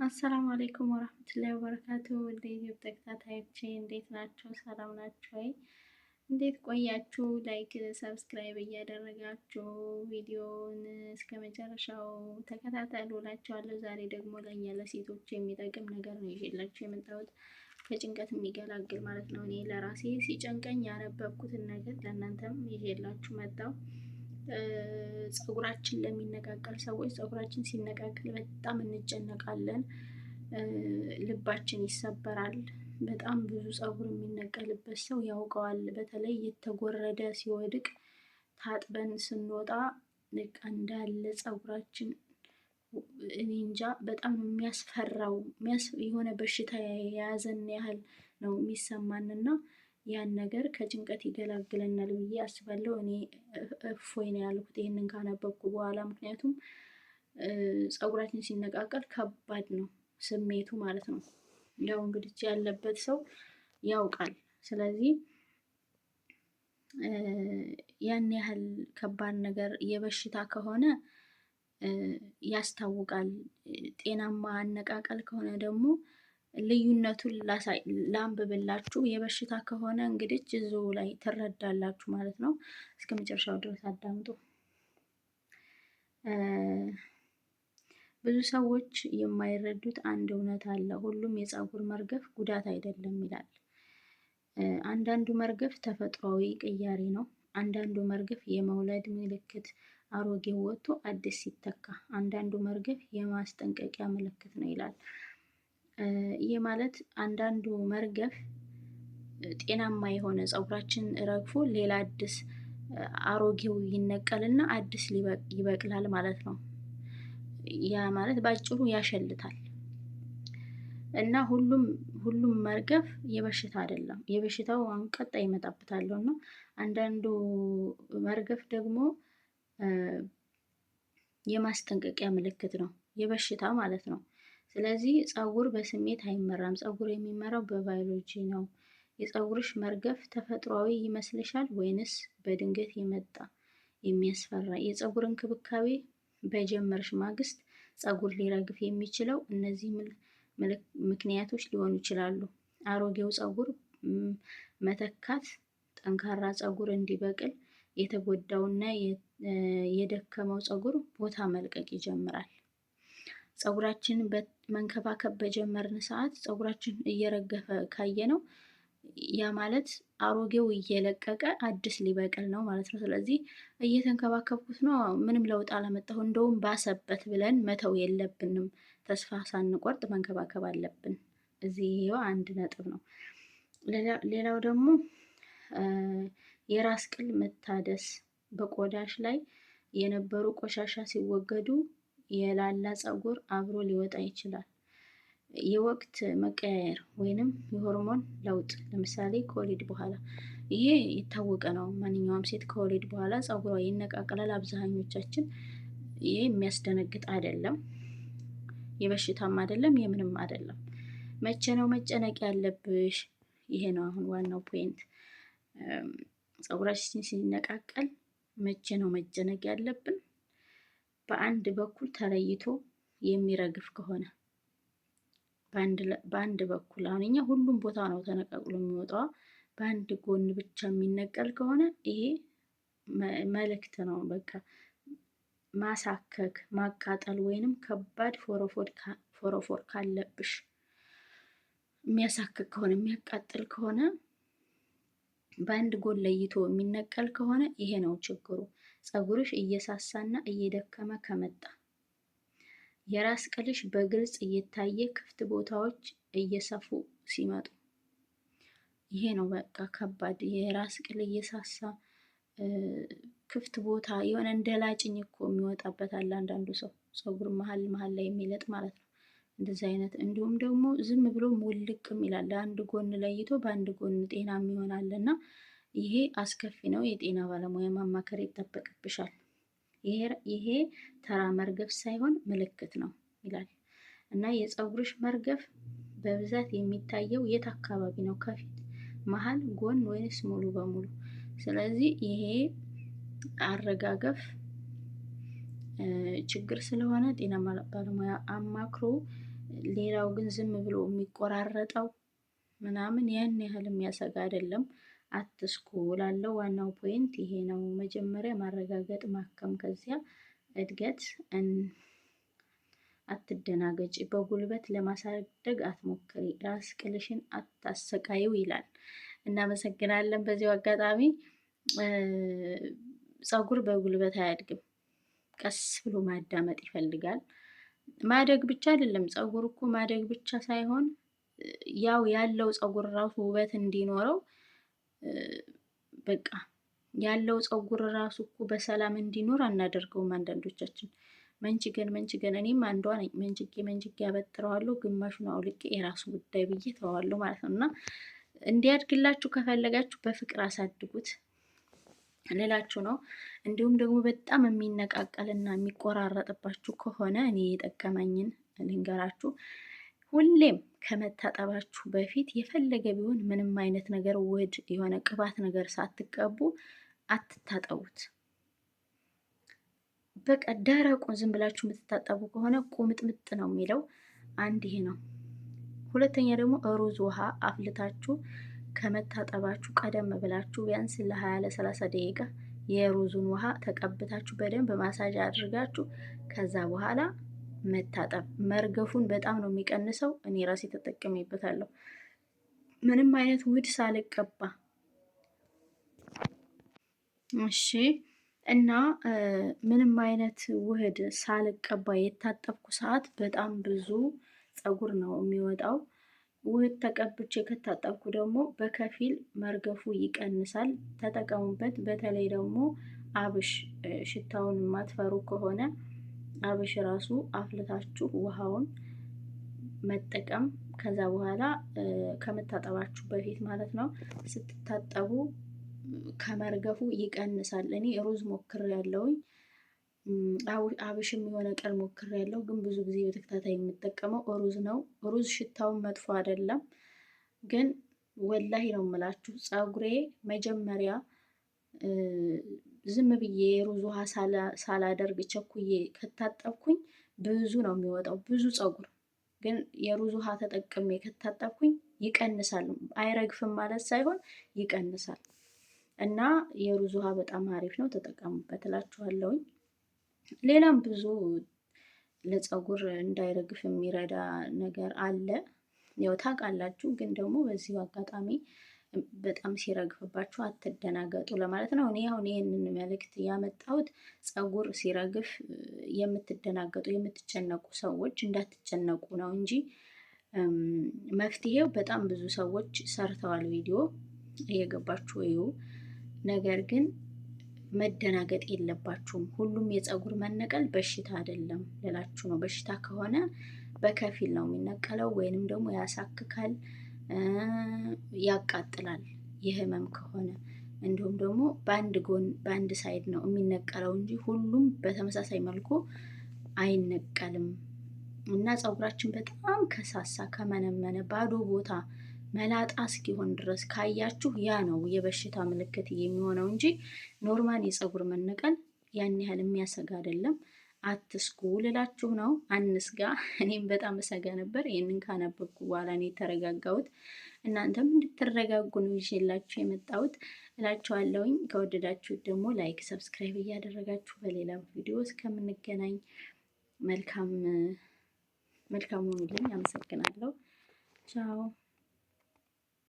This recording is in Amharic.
አሰላሙ አለይኩም ወራህመቱላሂ ወበረካቱ። ወደ ዩቲዩብ ተከታታዮቼ እንዴት ናቸው? ሰላም ናቸው ወይ? እንዴት ቆያችሁ? Like subscribe እያደረጋችሁ ቪዲዮውን እስከ መጨረሻው ተከታተሉ እላችኋለሁ። ዛሬ ደግሞ ለእኛ ለሴቶች የሚጠቅም ነገር ነው ይዤላችሁ የመጣሁት፣ ከጭንቀት የሚገላግል ማለት ነው። እኔ ለራሴ ሲጨንቀኝ ያነበብኩትን ነገር ለእናንተም ይዤላችሁ መጣሁ። ፀጉራችን ለሚነቃቀል ሰዎች፣ ፀጉራችን ሲነቃቀል በጣም እንጨነቃለን፣ ልባችን ይሰበራል። በጣም ብዙ ፀጉር የሚነቀልበት ሰው ያውቀዋል። በተለይ የተጎረደ ሲወድቅ ታጥበን ስንወጣ በቃ እንዳለ ፀጉራችን፣ እኔ እንጃ፣ በጣም የሚያስፈራው፣ የሆነ በሽታ የያዘን ያህል ነው የሚሰማንና ያን ነገር ከጭንቀት ይገላግለናል ብዬ አስባለሁ። እኔ እፎይ ነው ያልኩት ይህንን ካነበብኩ በኋላ። ምክንያቱም ፀጉራችን ሲነቃቀል ከባድ ነው ስሜቱ ማለት ነው። ያው እንግዲህ ያለበት ሰው ያውቃል። ስለዚህ ያን ያህል ከባድ ነገር የበሽታ ከሆነ ያስታውቃል። ጤናማ አነቃቀል ከሆነ ደግሞ ልዩነቱን ላንብብላችሁ። የበሽታ ከሆነ እንግዲህ እዚሁ ላይ ትረዳላችሁ ማለት ነው። እስከ መጨረሻው ድረስ አዳምጡ። ብዙ ሰዎች የማይረዱት አንድ እውነት አለ። ሁሉም የፀጉር መርገፍ ጉዳት አይደለም ይላል። አንዳንዱ መርገፍ ተፈጥሯዊ ቅያሬ ነው። አንዳንዱ መርገፍ የመውለድ ምልክት፣ አሮጌው ወጥቶ አዲስ ሲተካ። አንዳንዱ መርገፍ የማስጠንቀቂያ ምልክት ነው ይላል። ይህ ማለት አንዳንዱ መርገፍ ጤናማ የሆነ ፀጉራችን ረግፎ ሌላ አዲስ፣ አሮጌው ይነቀልና አዲስ ይበቅላል ማለት ነው። ያ ማለት ባጭሩ ያሸልታል። እና ሁሉም ሁሉም መርገፍ የበሽታ አይደለም። የበሽታው አሁን ቀጣይ ይመጣበታለሁ። እና አንዳንዱ መርገፍ ደግሞ የማስጠንቀቂያ ምልክት ነው፣ የበሽታ ማለት ነው። ስለዚህ ፀጉር በስሜት አይመራም። ፀጉር የሚመራው በባዮሎጂ ነው። የፀጉርሽ መርገፍ ተፈጥሯዊ ይመስልሻል ወይንስ በድንገት የመጣ የሚያስፈራ? የፀጉር እንክብካቤ በጀመርሽ ማግስት ፀጉር ሊረግፍ የሚችለው እነዚህ ምክንያቶች ሊሆኑ ይችላሉ። አሮጌው ፀጉር መተካት፣ ጠንካራ ፀጉር እንዲበቅል የተጎዳውና የደከመው ፀጉር ቦታ መልቀቅ ይጀምራል። ፀጉራችንን መንከባከብ በጀመርን ሰዓት ፀጉራችን እየረገፈ ካየነው ያ ማለት አሮጌው እየለቀቀ አዲስ ሊበቅል ነው ማለት ነው። ስለዚህ እየተንከባከብኩት ነው፣ ምንም ለውጥ አላመጣሁ፣ እንደውም ባሰበት ብለን መተው የለብንም። ተስፋ ሳንቆርጥ መንከባከብ አለብን። እዚህ ይሄው አንድ ነጥብ ነው። ሌላው ደግሞ የራስ ቅል መታደስ፣ በቆዳሽ ላይ የነበሩ ቆሻሻ ሲወገዱ የላላ ፀጉር አብሮ ሊወጣ ይችላል። የወቅት መቀያየር ወይንም የሆርሞን ለውጥ፣ ለምሳሌ ከወሊድ በኋላ፣ ይሄ የታወቀ ነው። ማንኛውም ሴት ከወሊድ በኋላ ፀጉሯ ይነቃቀላል። አብዛኞቻችን ይሄ የሚያስደነግጥ አይደለም፣ የበሽታም አይደለም፣ የምንም አይደለም። መቼ ነው መጨነቅ ያለብሽ? ይሄ ነው አሁን ዋናው point። ፀጉራችን ሲነቃቀል መቼ ነው መጨነቅ ያለብን? በአንድ በኩል ተለይቶ የሚረግፍ ከሆነ፣ በአንድ በኩል፣ አሁን እኛ ሁሉም ቦታ ነው ተነቃቅሎ የሚወጣው። በአንድ ጎን ብቻ የሚነቀል ከሆነ ይሄ መልእክት ነው። በቃ ማሳከክ፣ ማቃጠል ወይንም ከባድ ፎረፎር ካለብሽ፣ የሚያሳክክ ከሆነ፣ የሚያቃጥል ከሆነ፣ በአንድ ጎን ለይቶ የሚነቀል ከሆነ ይሄ ነው ችግሩ። ፀጉርሽ እየሳሳና እየደከመ ከመጣ፣ የራስ ቅልሽ በግልጽ እየታየ ክፍት ቦታዎች እየሰፉ ሲመጡ፣ ይሄ ነው በቃ ከባድ፣ የራስ ቅል እየሳሳ ክፍት ቦታ የሆነ እንደ ላጭኝ እኮ የሚወጣበት አለ። አንዳንዱ ሰው ፀጉር መሀል መሀል ላይ የሚለጥ ማለት ነው። እንደዚህ አይነት፣ እንዲሁም ደግሞ ዝም ብሎ ውልቅም ይላል። አንድ ጎን ለይቶ በአንድ ጎን ጤናም ይሆናል እና ይሄ አስከፊ ነው። የጤና ባለሙያ ማማከር ይጠበቅብሻል። ይሄ ተራ መርገፍ ሳይሆን ምልክት ነው ይላል። እና የፀጉርሽ መርገፍ በብዛት የሚታየው የት አካባቢ ነው? ከፊት፣ መሀል፣ ጎን ወይንስ ሙሉ በሙሉ? ስለዚህ ይሄ አረጋገፍ ችግር ስለሆነ ጤና ባለሙያ አማክሮ ሌላው ግን ዝም ብሎ የሚቆራረጠው ምናምን ያን ያህል የሚያሰጋ አይደለም። አትስጉ እላለሁ። ዋናው point ይሄ ነው። መጀመሪያ ማረጋገጥ፣ ማከም፣ ከዚያ እድገት። አትደናገጪ፣ በጉልበት ለማሳደግ አትሞክሪ፣ ራስ ቅልሽን አታሰቃዩ ይላል። እናመሰግናለን። በዚሁ አጋጣሚ ፀጉር በጉልበት አያድግም። ቀስ ብሎ ማዳመጥ ይፈልጋል። ማደግ ብቻ አይደለም፣ ፀጉር እኮ ማደግ ብቻ ሳይሆን ያው ያለው ፀጉር ራሱ ውበት እንዲኖረው፣ በቃ ያለው ፀጉር ራሱ እኮ በሰላም እንዲኖር አናደርገውም። አንዳንዶቻችን መንችገን መንችገን፣ እኔም አንዷ ነኝ። መንችጌ መንችጌ ያበጥረዋለሁ፣ ግማሹን አውልቄ የራሱ ጉዳይ ብዬ ተዋለሁ ማለት ነው። እና እንዲያድግላችሁ ከፈለጋችሁ በፍቅር አሳድጉት ልላችሁ ነው። እንዲሁም ደግሞ በጣም የሚነቃቀልና የሚቆራረጥባችሁ ከሆነ እኔ የጠቀመኝን ልንገራችሁ። ሁሌም ከመታጠባችሁ በፊት የፈለገ ቢሆን ምንም አይነት ነገር፣ ውህድ የሆነ ቅባት ነገር ሳትቀቡ አትታጠቡት። በቃ ደረቁን ዝም ብላችሁ የምትታጠቡ ከሆነ ቁምጥምጥ ነው የሚለው። አንድ ይሄ ነው። ሁለተኛ ደግሞ ሩዝ ውሃ አፍልታችሁ ከመታጠባችሁ ቀደም ብላችሁ ቢያንስ ለ20 ለ30 ደቂቃ የሩዙን ውሃ ተቀብታችሁ በደንብ ማሳጅ አድርጋችሁ ከዛ በኋላ መታጠብ መርገፉን በጣም ነው የሚቀንሰው። እኔ ራሴ ተጠቅሜበታለሁ። ምንም አይነት ውህድ ሳልቀባ፣ እሺ፣ እና ምንም አይነት ውህድ ሳልቀባ የታጠብኩ ሰዓት በጣም ብዙ ፀጉር ነው የሚወጣው። ውህድ ተቀብቼ ከታጠብኩ ደግሞ በከፊል መርገፉ ይቀንሳል። ተጠቀሙበት። በተለይ ደግሞ አብሽ ሽታውን የማትፈሩ ከሆነ አብሽ ራሱ አፍልታችሁ ውሃውን መጠቀም፣ ከዛ በኋላ ከመታጠባችሁ በፊት ማለት ነው፣ ስትታጠቡ ከመርገፉ ይቀንሳል። እኔ ሩዝ ሞክሬያለሁኝ፣ አብሽም የሆነ ቀን ሞክሬያለሁ፣ ግን ብዙ ጊዜ በተከታታይ የምጠቀመው ሩዝ ነው። ሩዝ ሽታውን መጥፎ አይደለም፣ ግን ወላሂ ነው የምላችሁ፣ ፀጉሬ መጀመሪያ ዝም ብዬ የሩዝ ውሃ ሳላደርግ ቸኩዬ ከታጠብኩኝ ብዙ ነው የሚወጣው፣ ብዙ ፀጉር። ግን የሩዝ ውሃ ተጠቅሜ ከታጠብኩኝ ይቀንሳል። አይረግፍም ማለት ሳይሆን ይቀንሳል። እና የሩዝ ውሃ በጣም አሪፍ ነው፣ ተጠቀሙበት እላችኋለሁኝ። ሌላም ብዙ ለፀጉር እንዳይረግፍ የሚረዳ ነገር አለ። ያው ታውቃላችሁ፣ ግን ደግሞ በዚሁ አጋጣሚ በጣም ሲረግፍባችሁ አትደናገጡ ለማለት ነው። እኔ አሁን ይህንን መልእክት ያመጣሁት ፀጉር ሲረግፍ የምትደናገጡ፣ የምትጨነቁ ሰዎች እንዳትጨነቁ ነው እንጂ መፍትሄው በጣም ብዙ ሰዎች ሰርተዋል፣ ቪዲዮ እየገባችሁ እዩ። ነገር ግን መደናገጥ የለባችሁም። ሁሉም የፀጉር መነቀል በሽታ አይደለም ልላችሁ ነው። በሽታ ከሆነ በከፊል ነው የሚነቀለው ወይንም ደግሞ ያሳክካል፣ ያቃጥላል የህመም ከሆነ፣ እንዲሁም ደግሞ በአንድ ጎን፣ በአንድ side ነው የሚነቀለው እንጂ ሁሉም በተመሳሳይ መልኩ አይነቀልም። እና ፀጉራችን በጣም ከሳሳ፣ ከመነመነ፣ ባዶ ቦታ መላጣ እስኪሆን ድረስ ካያችሁ ያ ነው የበሽታ ምልክት የሚሆነው እንጂ normal የፀጉር መነቀል ያን ያህል የሚያሰጋ አይደለም። አትስጉ ልላችሁ ነው። አንስጋ። እኔም በጣም እሰጋ ነበር። ይህንን ካነበብኩ በኋላ ነው የተረጋጋሁት። እናንተም እንድትረጋጉ ነው ይዤላችሁ የመጣሁት እላችኋለሁኝ። ከወደዳችሁት ደግሞ like፣ subscribe እያደረጋችሁ በሌላ ቪዲዮ እስከምንገናኝ መልካም መልካም ሁኑልኝ። አመሰግናለሁ። ቻው።